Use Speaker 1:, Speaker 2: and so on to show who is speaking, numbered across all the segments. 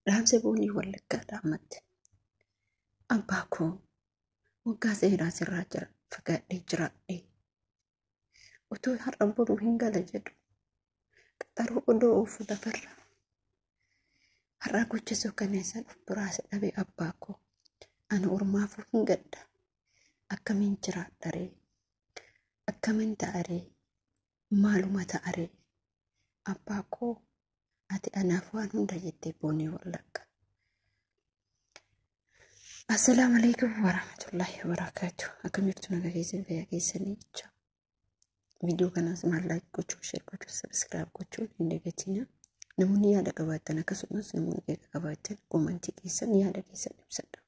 Speaker 1: Dhaamsa Boonii Wallaggaa dhaammatte. Abbaa koo waggaa seeraa sirraa jira fagaadhee jiraadhee utuu har'a boruu hin gala jedhu qaxaroo odoo oofu lafarra har'a gocha suukaneessan of biraasa dhabe. Abbaa koo ani ormaafuu hin gadda, akkamiin jiraadharee, akkamiin ta'aree, maaluma ta'aree? Abbaa koo ati anaaf waan hunda jettee Boonii Wallaggaa. Assalaamu alaikum warahmatullahi wabarakatuh. Akkam jirtu? Nagaa keessan, fayyaa keessanii jecha. Viidiyoo kanaas maal like gochuu, share gochuu, subscribe gochuu hin dagatinaa. Namoonni yaada qabaattan, akkasumas namoonni qeeqa qabaattan, comment keessan yaada keessan ibsadha.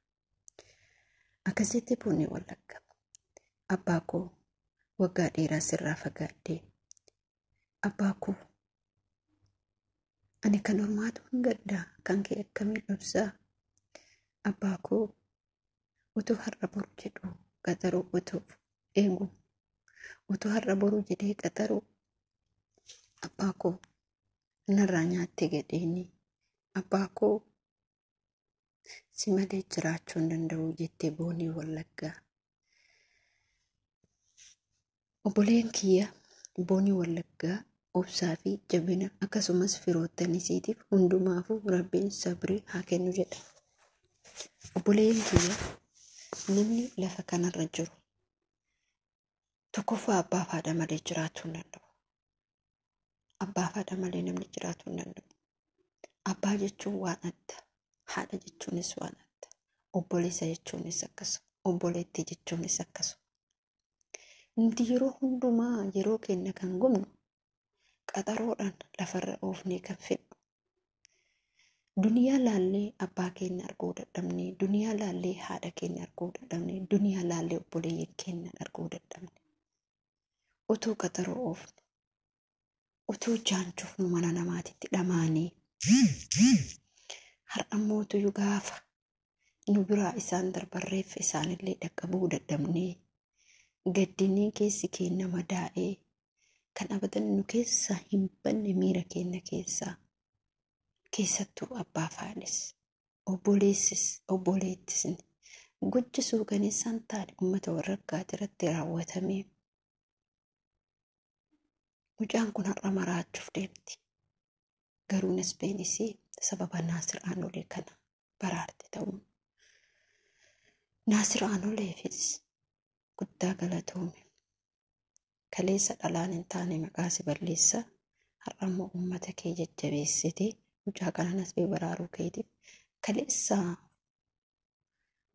Speaker 1: Akkas jettee Boonii Wallaggaa. Abbaa koo waggaa dheeraa sirraa fagaadhee. Abbaa koo ani kan ormaatu hin gaddaa, kan kee akkamiin dhobsaa? Abbaa koo utuu har'a boru jedhu qaxaroo utuu eegu, utuu har'a boru jedhee qaxaroo, abbaa koo narraa nyaatte gadheeni. Abbaa koo si malee jiraachuu hin danda'u jettee Boonii Wallaggaa. Obboleen kiyya Boonii Wallaggaa obsaa fi jabina, akkasumas firoottan isiitiif hundumaafuu Rabbiin sabrii haa kennu jedha. Obboleen kiyya, namni lafa kanarra jiru tokkoffaa abbaa fi haadha malee jiraachuu hin danda'u. Abbaa fi haadha malee namni jiraachuu hin danda'u. Abbaa jechuun waan adda, haadha jechuunis waan adda, obboleessa jechuunis akkasuma, obboleettii jechuunis akkasuma. Nuti yeroo hundumaa yeroo keenya kan gubnu qaxaroodhaan lafarra oofnee kan fedhu. Duniyaa laallee abbaa keenya arguu dadhabne, duniyaa laallee haadha keenya arguu dadhabne, duniyaa laallee obboleeyyan keenya arguu dadhabne. Utuu qaxaroo oofne, utuu jaanchufnu mana namaatitti dhamaanii, har'a mootuyyuu gaafa nu biraa isaan darbarreef isaanillee dhaqqabuu dadhabnee, gaddinii keessi keenya madaa'ee, kan abadan nu keessaa hin banne miira keenya keessaa, keessattuu abbaa faadhis obboleessis obboleettis gocha suukaneessaan taane uummata Wallaggaati irratti raawwatamee mucaan kun har'a maraachuuf deemti. Garuu Nasbeenis sababa Naasir Aanolee kana baraarte ta'uun Naasir Aanoleefis guddaa galatoome. Kaleessa dhalaan hin taane maqaa si balleessa, har'a immoo uummata kee jajjabeessitee mucaa kana Nasbee baraaruu keetiif, kaleessa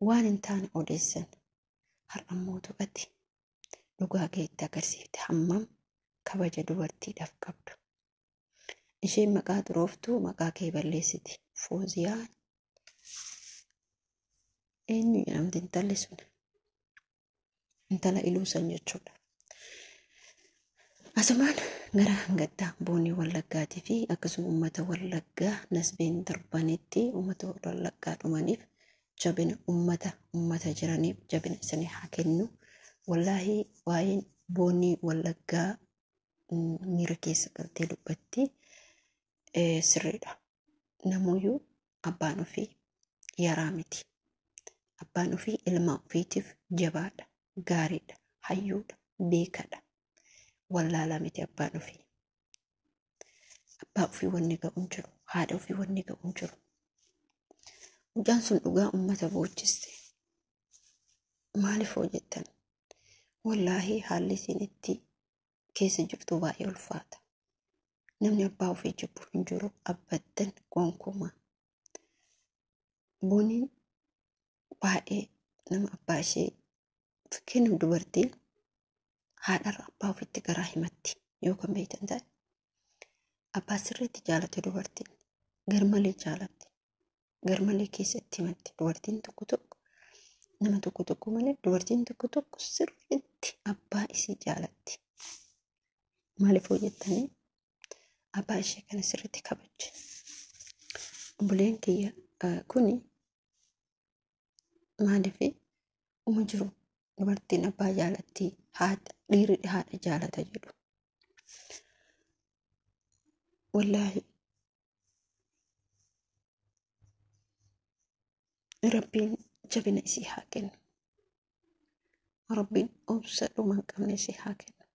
Speaker 1: waan hin taane odeessan, har'a immoo ati dhugaa keetti agarsiifte hammam kabaja dubartiidhaaf qabdu. Isheen maqaa xurooftuu maqaa kee balleessiti. Fooziyaa eenyu jedhamti intalli sun? Intala Iluusan jechuudha. Asumaan gara gaddaa Boonii Wallaggaatii fi akkasuma uummata Wallaggaa Nasbeen darbanitti uummata Wallaggaa dhumaniif jabina, uummata jiraniif jabina isanii haa kennu. Wallaahi waa'een Boonii Wallaggaa miira keessa galtee dubbatti sirriidha. Namuyyuu abbaan ofii yaraa miti. Abbaan ofii ilma ofiitiif jabaadha, gaariidha, hayyuudha, beekadha. Wallaalaa miti abbaan ofii. Abbaa ofii wanni ga'u hin jiru. Haadha ofii wanni ga'u hin jiru. Mucaan sun dhugaa uummata boochiste. Maaliif hoo jettan? Wallaahi haalli isiin itti keessa jirtu baay'ee ulfaata. Namni abbaa ofii jibbu hin jiru abbattan gonkumaa. Booniin baay'ee nama abbaa ishee, fakkeenyaaf dubartiin haadharra abbaa ofiitti garaa himatti yoo kan beektan ta'e, abbaa sirriitti jaalate dubartiin garmalee jaalatti, garmalee keessatti himatti. Dubartiin tokko tokko, nama tokko tokko malee, dubartiin tokko tokko sirriitti abbaa isii jaalatti. Maaliif hoo jettanii, abbaa ishee kana sirriitti kabajji. Obboleen kiyya kuni maaliif uma jiru, dubartiin abbaa jaalatti, haadha dhiirri haadha jaalata jedhu. Wallaahi Rabbiin jabina isii haa kennu. Rabbiin obsa dhuma hin qabne isii haa kennu.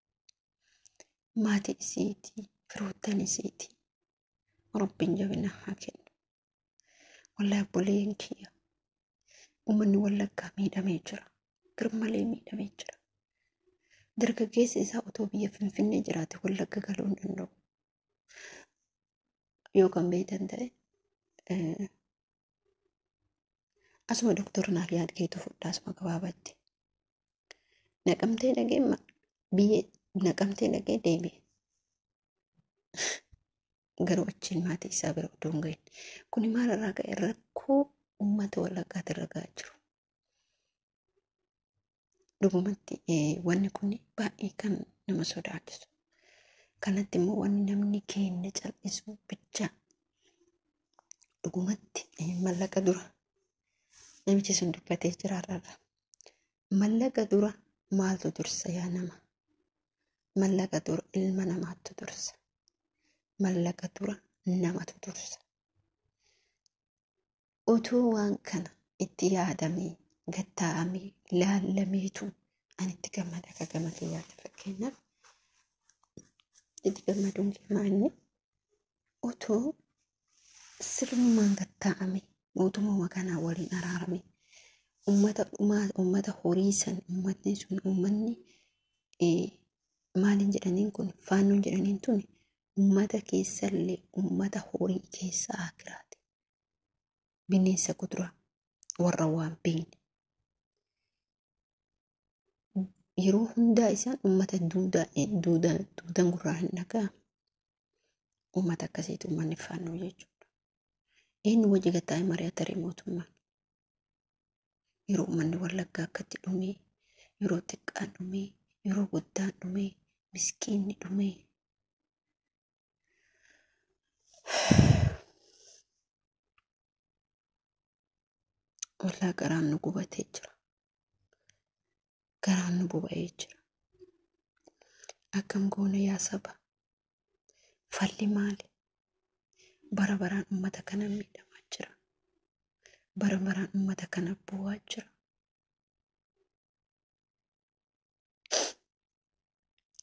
Speaker 1: Maatii isiitii, firoottan isiitii. Rabbiin jabina haa kennu. Wallahi obboleeyyan kiyya. Uummanni Wallaggaa miidhamee jira. Garmalee miidhamee jira. Dargaggeessi isaa otoo biyya Finfinnee jiraate Wallagga galuu hin danda'u. Yoo kan beektan ta'e asuma doktor naaf yaadgeetu fudhaa asuma gabaabatti. Naqamtee dhaqee biyya naqamtee dhaqee deebi'e. Garuu achiin maatii isaa bira otoo hin gahin. Kuni maalirraa ka'e rakkoo uummata Wallaggaati irra gahaa jiru. Dhugumatti wanni kun baay'ee kan nama sodaachisu. Kanatti immoo wanni namni keenya cal'isu bichaa dhugumatti mallaqa dura namichi sun dubbatee jira har'arra. Mallaqa dura maaltu dursa yaa nama? Mallaqa dura ilma namaatu dursa. Mallaqa dura namatu dursa. Utuu waan kana itti yaadamee gattaa'amee laallameetu ani itti gammada akka gama kiyyaatti fakkeenyaaf itti gammaduun keemaa inni otoo sirnummaan gattaa'ame mootummaa kanaa waliin araarame uummata dhumaa uummata horii san uummatni sun uummanni maaliin jedhaniin kun faannoon jedhaniin tun uummata keessallee uummata horii keessa akiraati. Bineensa kuduraa warra waan beekne. Yeroo hundaa isaan uummata duudaan gurraan hin dhaga'amu. Uummata akkasiitu uummanni faannoo jechuudha. Eenyu wajji gattaa'e mari'ata ree mootummaan? Yeroo uummanni Wallaggaa akkatti dhumee, yeroo xiqqaan dhumee, yeroo guddaan dhumee, miskiinni dhumee. Wallaa garaan nu gubatee jira. Garaan nu boba'ee jira. Akkam goone yaa saba? Falli maali? Bara baraan uummata kana miidhamaa jira. Bara baraan uummata kana bu'aa jira.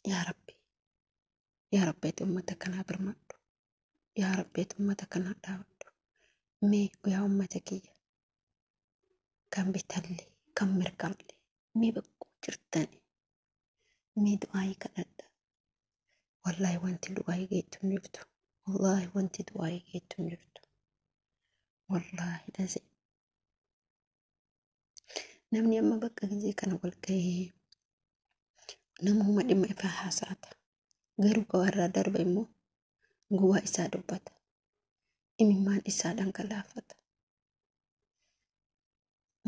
Speaker 1: Yaa Rabbi, yaa Rabbi ati uummata kanaa birmadhu. Yaa Rabbi ati uummata kanaa dhaabadhu. Mee yaa uummata kiyya kan bitallee kan mirgallee mee bakkuu jirtani mee du'aayii kadhadha. Wallaahi wanti du'aayii geettu hin jirtu. Wallaahi wanti du'aayii geettu hin jirtu. Wallaahi dhase. Namni amma bakka gizee kana wal gahee namuma dhimma ifaa haasa'ata. Garuu kawarraa darba immoo gubaa isaa dubbata. Imimmaan isaa dhangalaafata.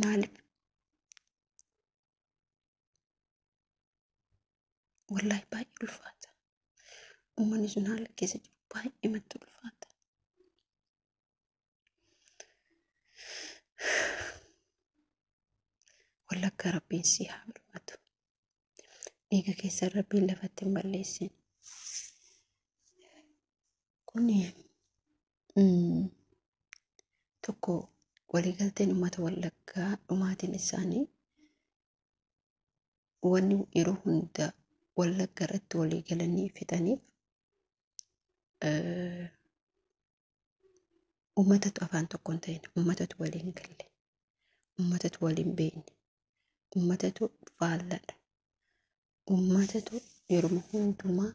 Speaker 1: Maaliif? Wallaahi baay'ee ulfaata. Uummanni sun haala keessa jiru baay'ee matti ulfaata. Wallagga Rabbiin si haa birmatu. Dhiiga keessan Rabbiin lafatti hin balleessin. Kuni tokko waliigalteen uummata Wallaggaa dhumaatiin isaanii wanni yeroo hunda Wallagga irratti waliigalanii fixaniif uummatatu afaan tokko hin ta'in, uummatatu waliin galle, uummatatu waliin beekne, uummatatu faalladha, uummatatu yeroo hundumaa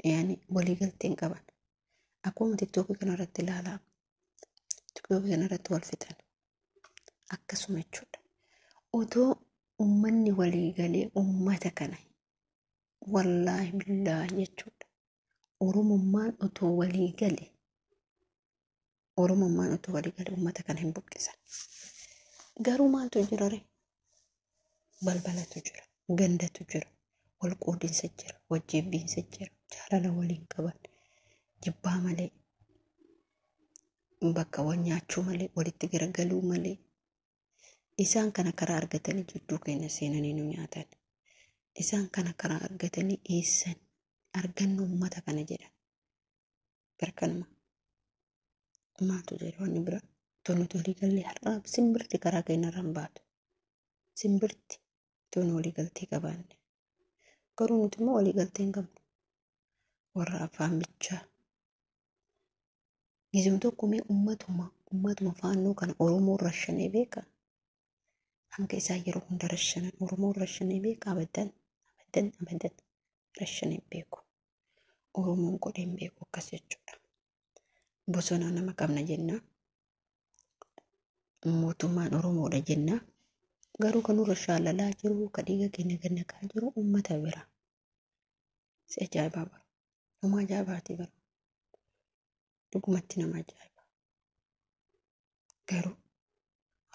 Speaker 1: yaani waliigalteen qaban. Akkuma tiktookii kanarratti ilaalaa, tiktookii kanarratti wal fixan akkasuma jechuudha. Otoo uummanni waliigalee uummata kana wallaahi billaahi jechuudha. Oromummaan otoo waliigale Oromummaan otoo waliigale uummata kana hin buqqisan. Garuu maaltu jira ree? Balbalatu jira, gandatu jira, wal qoodinsa jira, wajjibbiinsa jira, jaalala waliin qaban, jibbaa malee, bakka wal nyaachuu malee, walitti garagaluu malee. Isaan kana karaa argatanii jidduu keenya seenanii nu nyaatan. Isaan kana karaa argatanii eessan argannu uummata kana jedhan. Barkanuma maaltu jira wanni biraa? Nuti walii gallee har'a simbirti karaa keenyarra hin baatu. Simbirti toon walii galtee qabaanne. Garuu nuti immoo walii galtee hin qabnu. Warra afaan bichaa. Gizum tokko mee ummatuma faannoo kana Oromoon rashanee beeka. Hanga isaan yeroo hunda rashanan Oromoon rashanee beeka abadan abadan abadan rashanee beeku. Oromoon godhee hin beeku akkas jechuudha. Bosona nama qabna jenna. Mootummaan Oromoodha jenna. Garuu kan nurra shaalalaa jiru, kan dhiiga keenya gad naqaa jiru uummata bira. Si ajaa'ibaa bara. Nama ajaa'ibaati bara. Dhugumatti nama ajaa'iba. Garuu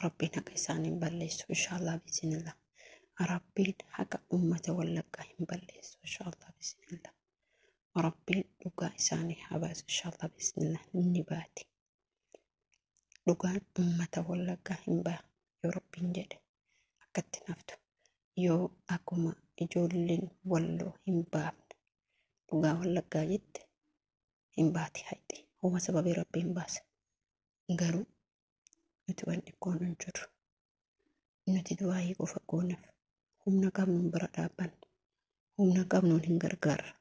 Speaker 1: Rabbiin haqa isaanii hin balleessu inshaallah biiznillah. Rabbiin haqa uummata Wallaggaa hin balleessu inshaallah biiznillah. Rabbiin dhugaa isaanii haa baasu inshaallah biiznillah ni baati. Dhugaan uummata Wallaggaa hin baha yoo Rabbiin jedhe akkatti naftu yoo akkuma ijoolleen Walloo hin baafne dhugaa Wallaggaa jette hin baati hayxi. Homa sababii Rabbiin baasa. Garuu nuti wanni goonu hin jiru. Nuti du'aayii qofa goonaaf. Humna qabnuun bira dhaabbanna. Humna qabnuun hin gargaarra.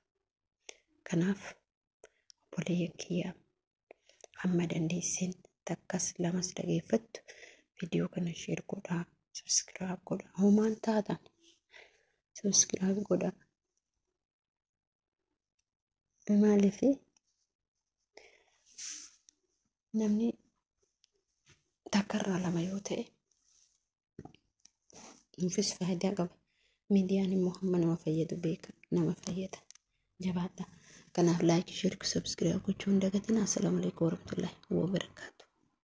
Speaker 1: Kanaaf obboleeyyan kiyyaa hamma dandeesseen takkas lamas dhageeffattu viidiyoo kana share godhaa, subscribe godhaa. Homaan taatan subscribe godhaa. Maaliif namni takkarraa lama yoo ta'e nuufis faayidaa qaba. Miidiyaan immoo hamma nama fayyadu beeka nama fayyada. Jabaadha. Kanaaf like, share, subscribe gochuu hin dagatinaa. Assalaamu alaikum warahmatullahi wabarakaatu.